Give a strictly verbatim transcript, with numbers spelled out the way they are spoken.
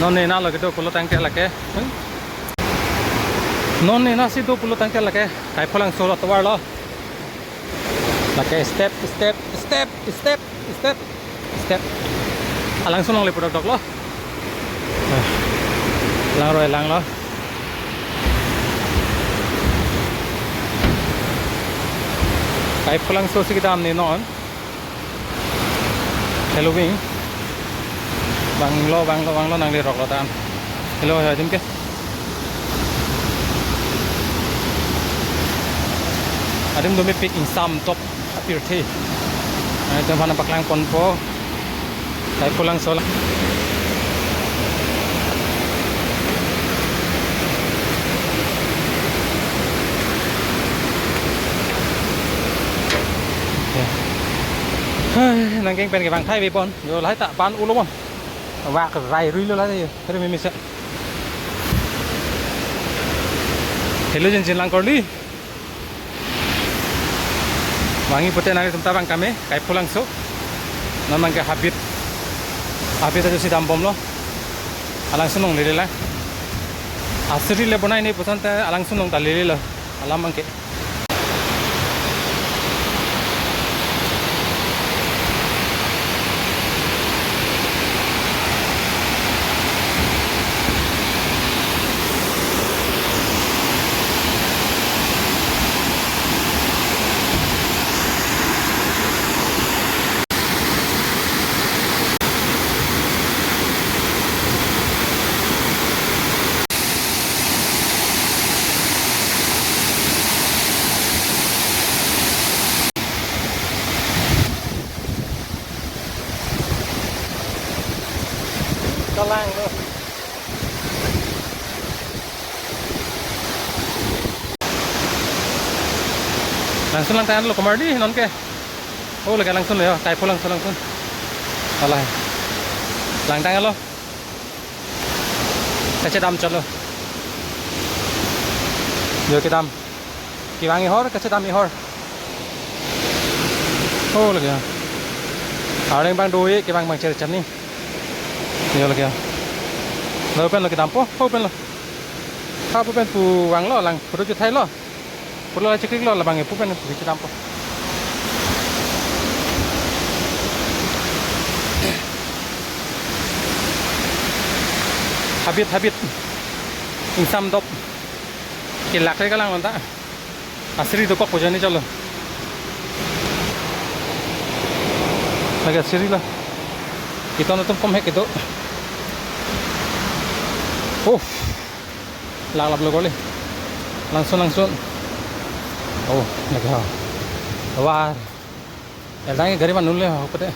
Non nena lo kedo pulo tangte lake. Hmm? Non nena si do pulo tangte lake. Kaipholangso atovar lo. Lake step, step, step, step, step, step. Alangsun longle pudok dok lo. Langroi lang lo. Kaipholangso si kedam ni non. Hello, wing. Vanglo, vanglo, vanglo, nangli rok lo tan. Hello, adim ke. Adim do mepik, ingsam dop apirthe. Nangtum aphan paklang ponpo. Kaipholangso lang. Hai, nangkeng pen kevang thai ve pon. Yo, lahai ta ban ulo pon. Vak rai rui lo lahai yo. Hari mimi sa. Hello, jin jin lang korli. Vangji pute nangtum ta vang kame, Kaipholangso. Non abang ke habit. Habit ajo si dam bom lo. Alangsun longle lang. Asiri le bonai ni puson te alangsun long ta lele lo. Alam abang ke. Kalang lo. Langsun lang tanglo komarli non ke. Oh, lake langsun lo yo, Kaipholangso langsun. Alai. Lang tanglo. Kachedam chotlo. Yo kedam. Kevang ihor, kachedam ihor. Oh, lake ya. Areng abang do-e, kevang abang cher chani. Yo lake ya. Lo pen lo kedampo, ho pen lo. Ha pu pen pu vanglo, lang photo chethai lo. Pulo la cheklik lo, labang pu pen pu chedampo. Habit, habit. Ingsam dop. Kelak re kalang lonta. Asiri dokok pu jani chalo. Lake asiri lo. Iton atum kom hek kedo. Oh. Lang lap lo kole. Langsun, langsun. Oh, lake ha. Tovar. Eldang gari manun le ha pute.